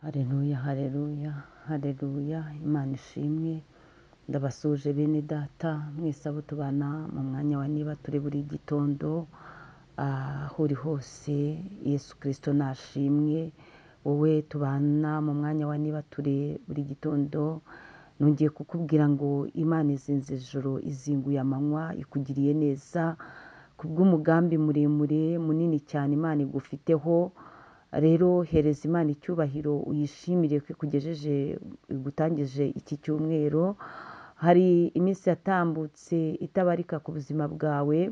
Haleluya, haleluya, haleluya, Imana ishimwe. Ndabasuje bene data mwese abo tubana mu mwanya wa niba turi buri gitondo, aho uri hose Yesu Kristo nashimwe. Wowe tubana mu mwanya wa niba turi buri gitondo, nongeye kukubwira ngo Imana izinze ijoro, izinguye amanywa, ikugiriye neza kubw'umugambi muremure munini cyane Imana igufiteho. Rero hereza Imana icyubahiro, uyishimire ko ikugejeje, igutangije iki cyumweru. Hari iminsi yatambutse itabarika ku buzima bwawe,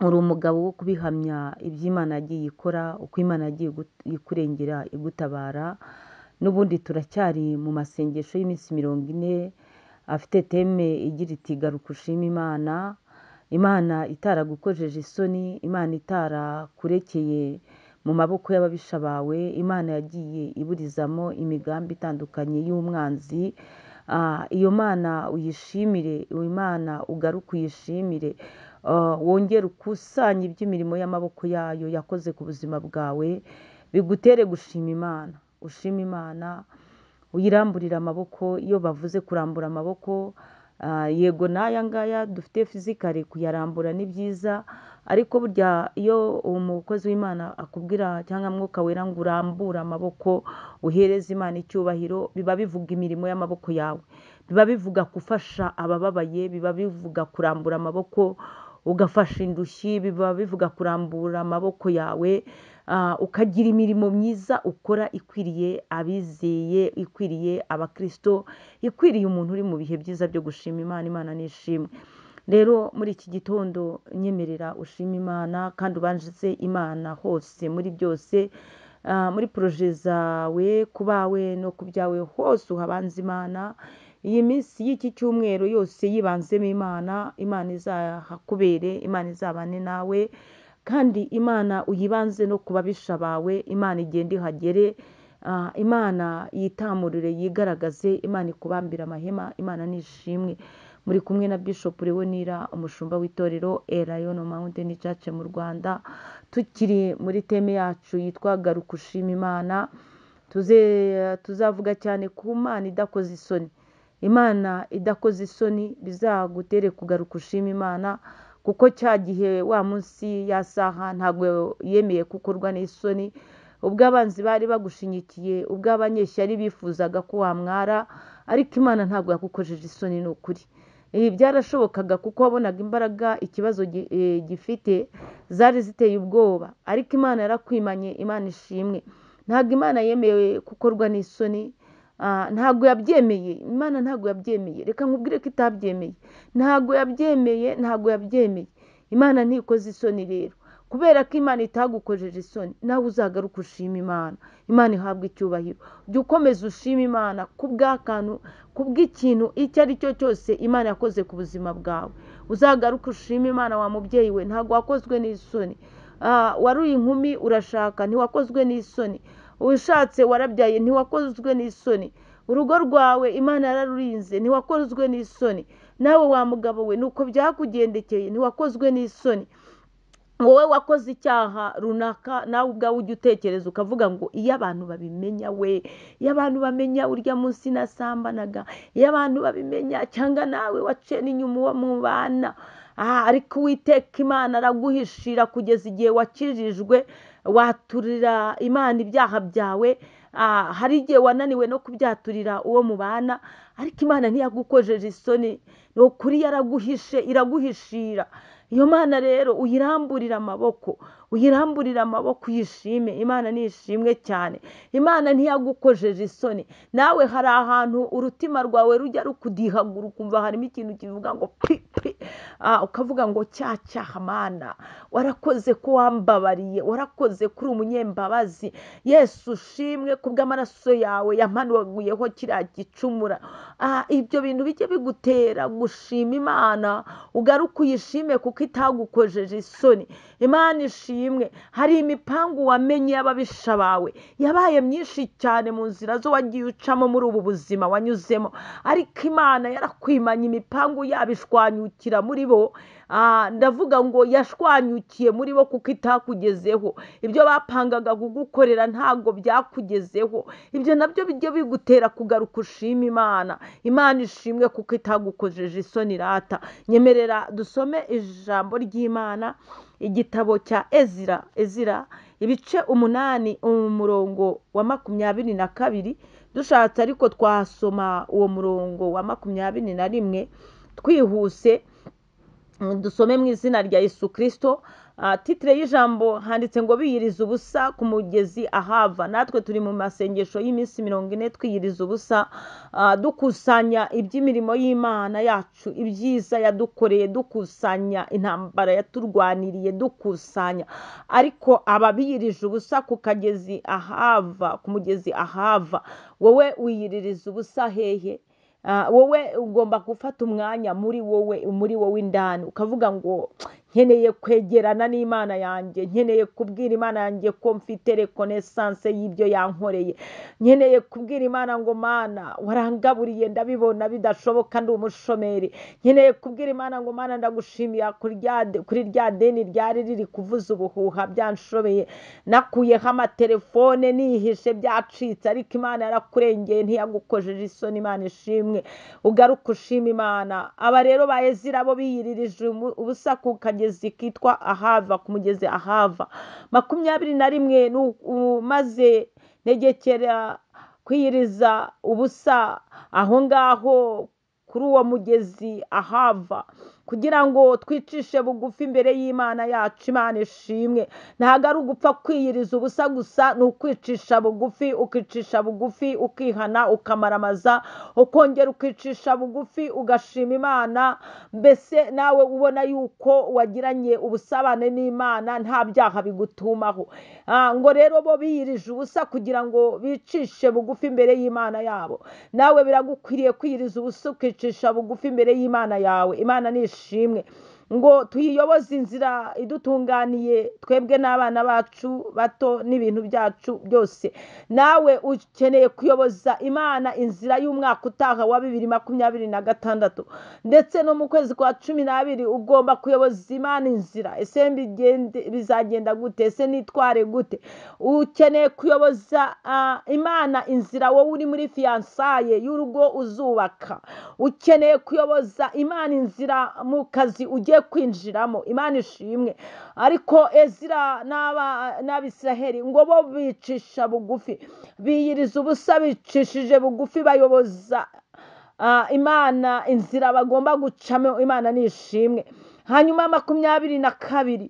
uri umugabo wo kubihamya iby'Imana yagiye ikora, uko Imana yagiye ikurengera igutabara. N'ubundi turacyari mu masengesho y'iminsi 40 afite teme igira iti garuka ushime Imana. Imana itaragukojeje isoni, Imana itarakurekeye mu maboko y'ababisha bawe, Imana yagiye iburizamo imigambi itandukanye y'umwanzi. Iyo Mana uyishimire, iyo Mana ugaruke uyishimire, wongere ukusanye iby'imirimo y'amaboko yayo yakoze ku buzima bwawe, bigutere gushima Imana. Ushime Imana, uyiramburire amaboko. Iyo bavuze kurambura amaboko, yego n'aya ngaya dufite fizikare kuyarambura ni byiza, ariko burya iyo umukozi w'Imana akubwira cyangwa Mwuka Wera ngo urambure amaboko uhereze Imana icyubahiro, biba bivuga imirimo y'amaboko yawe, biba bivuga gufasha abababaye, biba bivuga kurambura amaboko ugafasha indushyi, biba bivuga kurambura amaboko yawe, ukagira imirimo myiza ukora ikwiriye abizeye, ikwiriye abakristo, ikwiriye umuntu uri mu bihe byiza byo gushima Imana. Imana nishimwe. Rero muri iki gitondo nyemerera ushime Imana kandi ubanjize Imana hose muri byose, muri proje zawe, ku bawe no ku byawe hose uhabanze Imana. Iyi minsi y'iki cyumweru yose yibanzemo Imana, Imana izahakubere, Imana izabane nawe, kandi Imana uyibanze no ku babisha bawe, Imana igende ihagere, Imana yitamurire, yigaragaze, Imana ikubambire amahema. Imana nishimwe. Muri kumwe na Bishop Leonira, umushumba w'itorero Elayono Mountain Church mu Rwanda. Tukiri muri teme yacu yitwa garuka ushime Imana, tuzavuga cyane ku Mana idakoze isoni. Imana idakoze isoni bizagutere kugaruka ushima Imana, kuko cya gihe wa munsi ya saha ntabwo yemeye gukorwa n'isoni. Ubwo abanzi bari bagushinyikiye, ubwo abanyeshyari bifuzaga ko wamwara, ariko Imana ntabwo yagukojeje isoni. Ni ukuri ibi byarashobokaga kuko wabonaga imbaraga ikibazo gifite zari ziteye ubwoba, ariko Imana yarakwimanye. Imana ishimwe. Ntabwo Imana yemeye gukorwa n'isoni, ntabwo yabyemeye. Imana ntabwo yabyemeye. Reka nkubwire ko itabyemeye. Ntabwo yabyemeye, ntabwo yabyemeye. Imana ntikoze isoni. Rero kubera ko Imana itagukojeje isoni, nawe uzagaruka ushima Imana. Imana ihabwa icyubahiro. Jya ukomeza ushima Imana kubw'akantu, kubw'ikintu icyo ari cyo cyose Imana yakoze ku buzima bwawe. Uzagaruka ushima Imana wa mubyeyi we, ntabwo wakozwe n'isoni. Wari inkumi urashaka, ntiwakozwe n'isoni. Ushatse warabyaye, ntiwakozwe n'isoni. Urugo rwawe Imana yararurinze, ntiwakozwe n'isoni. Nawe wa mugabo we, nuko byakugendekeye, ntiwakozwe n'isoni. Wowe wakoze icyaha runaka, nawe ubwawe ujya utekereza ukavuga ngo iyo abantu babimenya we, iyo abantu bamenya urya munsi nasambanaga, iyo abantu babimenya, cyangwa nawe waciye n'inyuma uwo mubana. Ariko Uwiteka Imana araguhishira kugeza igihe wakirijwe, waturira Imana ibyaha byawe. Hari igihe wananiwe no kubyaturira uwo mubana, ariko Imana ntiyagukojeje isoni. Ni ukuri yaraguhishe, iraguhishira. Iyo Mana rero uyiramburire amaboko, uyiramburire amaboko, uyishime. Imana nishimwe cyane. Imana ntiyagukojeje isoni. Nawe hari ahantu urutima rwawe rujya rukudihagura, ukumva harimo ikintu kivuga ngo pi pi, ukavuga ngo cya cyaha Mana warakoze ko wambabariye, warakoze kuri umunyembabazi. Yesu ushimwe kubw'amaraso yawe yamanuyeho kiriya gicumura. Ibyo bintu bijye bigutera gushima Imana, ugaruke uyishime kuko itagukojeje isoni. Imana ishimwe. ishimwe. Hari imipangu wamenye y'ababisha bawe yabaye myinshi cyane mu nzira zo wagiye ucamo muri ubu buzima wanyuzemo, ariko Imana yarakwimanye imipangu yabo ishwanyukira muri bo. Ndavuga ngo yashwanyukiye muri bo kuko itakugezeho. Ibyo bapangaga kugukorera ntabwo byakugezeho. Ibyo nabyo bijya bigutera kugaruka ushima Imana. Imana ishimwe kuko itagukojeje isoni rata. Nyemerera dusome ijambo ry'Imana, igitabo cya Ezira, Ezira ibice 8 umurongo wa 22. Dushatse ariko twasoma uwo murongo wa 21 twihuse, dusome mu izina rya Yesu Kristo. Titire y'ijambo handitse ngo biyiriza ubusa ku mugezi Ahava. Natwe turi mu masengesho y'iminsi 40 twiyiriza ubusa, dukusanya iby'imirimo y'Imana yacu, ibyiza yadukoreye, dukusanya intambara yaturwaniriye, dukusanya. Ariko ababiyirije ubusa ku kagezi Ahava, ku mugezi Ahava, wowe wiyiririza ubusa hehe? Wowe ugomba gufata umwanya muri wowe, muri wowe indani, ukavuga ngo nkeneye kwegerana n'Imana yanjye, nkeneye kubwira Imana yanjye ko mfite reconnaissance y'ibyo yankoreye, nkeneye kubwira Imana ngo Mana warangaburiye ndabibona bidashoboka ndi umushomeri, nkeneye kubwira Imana ngo Mana ndagushimiye kuri rya deni ryari riri kuvuza ubuhuha byanshobeye, nakuyeho amatelefone nihishe byacitse, ariko Imana yarakurengeye ntiyagukojeje isoni. Imana ishimwe, ugaruke ushima Imana. Aba rero ba Ezira bo biyiririje ubusa ku kagezi kitwa Ahava, ku mugezi Ahava. 21 maze ntegekera kwiyiriza ubusa aho ngaho kuri uwo mugezi Ahava, kugira ngo twicishe bugufi imbere y'Imana yacu. Imana ishimwe. Ntabwo ari ugupfa kwiyiriza ubusa gusa, ni ukwicisha bugufi, ukicisha bugufi, ukihana, ukamaramaza, ukongera ukicisha bugufi, ugashima Imana. Mbese nawe ubona yuko wagiranye ubusabane n'Imana, nta byaha bigutumaho. Ngo rero bo biyirije ubusa kugira ngo bicishe bugufi imbere y'Imana yabo. Nawe biragukwiriye kwiyiriza ubusa, ukicisha bugufi imbere y'Imana yawe. Imana ni ishimwe. Ngo tuyiyoboze inzira idutunganiye twebwe n'abana bacu bato n'ibintu byacu byose. Nawe ukeneye kuyoboza Imana inzira y'umwaka utaha wa 2026, ndetse no mu kwezi kwa 12 ugomba kuyoboza Imana inzira. Ese bizagenda gute? Ese nitware gute? Ukeneye kuyoboza Imana inzira wowe uri muri fiansaye y'urugo uzubaka. Ukeneye kuyoboza Imana inzira mu kazi ugiye kwinjiramo. Imana ishimwe. Ariko Ezira n'Abisiraheli ngo bo bicisha bugufi, biyiriza ubusa, bicishije bugufi, bayoboza Imana inzira bagomba gucamo. Imana ni ishimwe. Hanyuma 22,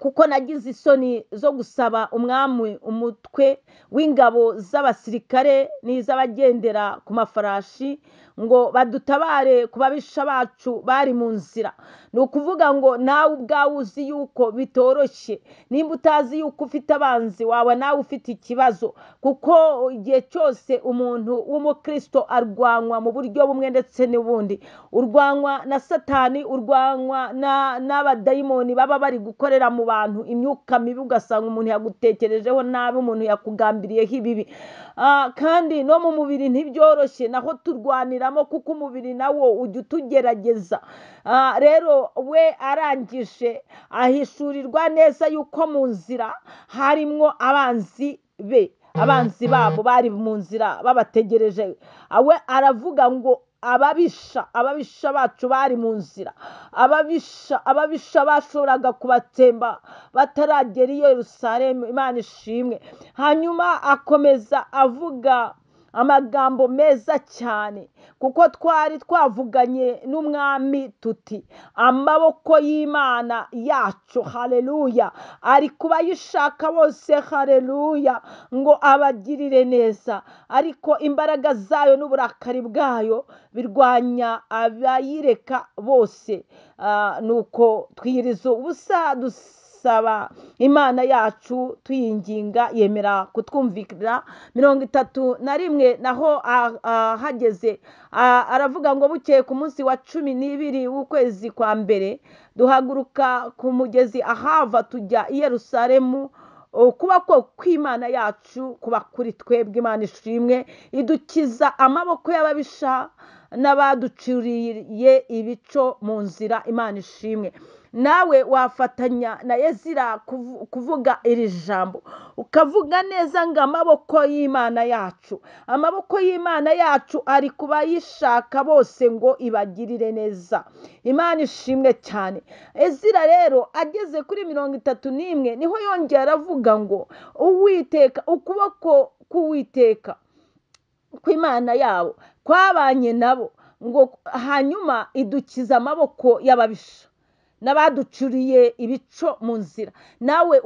kuko nagize isoni zo gusaba umwami umutwe w'ingabo z'abasirikare n'iz'abagendera ku mafarashi ngo badutabare ku babisha bacu bari mu nzira. Ni ukuvuga ngo nawe ubwawe uzi yuko bitoroshye. Nimba utazi yuko ufite abanzi wawe, nawe ufite ikibazo, kuko igihe cyose umuntu w'umukristo arwanywa mu buryo bumwe ndetse n'ubundi. Urwanywa na Satani, urwanywa n'abadayimoni baba bari gukorera mu bantu imyuka mibi, ugasanga umuntu yagutekerejeho nabi, umuntu yakugambiriyeho ibibi. Kandi no mu mubiri ntibyoroshye, naho turwaniramo kuko umubiri nawo ujya utugerageza. Rero we arangije ahishurirwa neza yuko mu nzira harimwo abanzi be, abanzi babo bari mu nzira babategereje. We aravuga ngo ababisha bacu bari mu nzira, ababisha bashoboraga kubatsemba bataragera i Yerusalemu. Imana ishimwe. Hanyuma akomeza avuga amagambo meza cyane, kuko twari twavuganye n'umwami tuti amaboko y'Imana yacu, haleluya, ari kubayishaka bose, haleluya, ngo abagirire neza, ariko imbaraga zayo n'uburakari bwayo birwanya abayireka bose. Nuko twiyiriza ubusa Dusaba Imana yacu tuyinginga, yemera kutwumvira. 31 naho ahageze aravuga ngo bukeye ku munsi wa 12 w'ukwezi kwa mbere duhaguruka ku mugezi Ahava tujya i Yerusalemu. Ukuboko kw'Imana yacu kuba kuri twebwe. Imana ishimwe, idukiza amaboko y'ababisha n'abaducuriye ibico mu nzira. Imana ishimwe. Nawe wafatanya na Ezira kuvuga iri jambo, ukavuga neza ngo amaboko y'Imana yacu, amaboko y'Imana yacu ari ku bayishaka bose ngo ibagirire neza. Imana ishimwe cyane. Ezira rero ageze kuri 31 niho yongera aravuga ngo Uwiteka, ukuboko k'Uwiteka kw'Imana yabo kwabanye nabo, ngo hanyuma idukiza amaboko y'ababisha n'abaducuriye ibico mu nzira. Nawe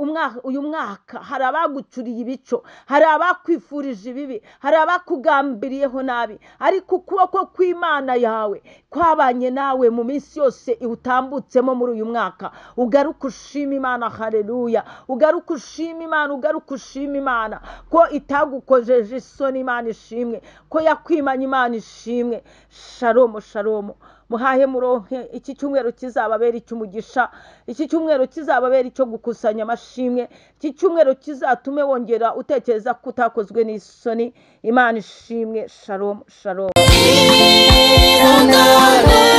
uyu mwaka hari abagucuriye ibico, hari abakwifurije ibibi, hari abakugambiriyeho nabi, ariko ukuboko kw'Imana yawe kwabanye nawe mu minsi yose iwutambutsemo muri uyu mwaka. Ugaruke ushima Imana, haleluya. Ugaruke ushima Imana, ugaruke ushima Imana ko itagukojeje isoni. Imana ishimwe ko yakwimanye. Imana ishimwe. Shalomu, shalomu. Muhahe muronke. Iki cyumweru kizababera icy'umugisha, iki cyumweru kizababera icyo gukusanya amashimwe, iki cyumweru kizatume wongera utekereza ko utakozwe n'isoni. Imana ishimwe. Shalomu, shalomu. Irangane.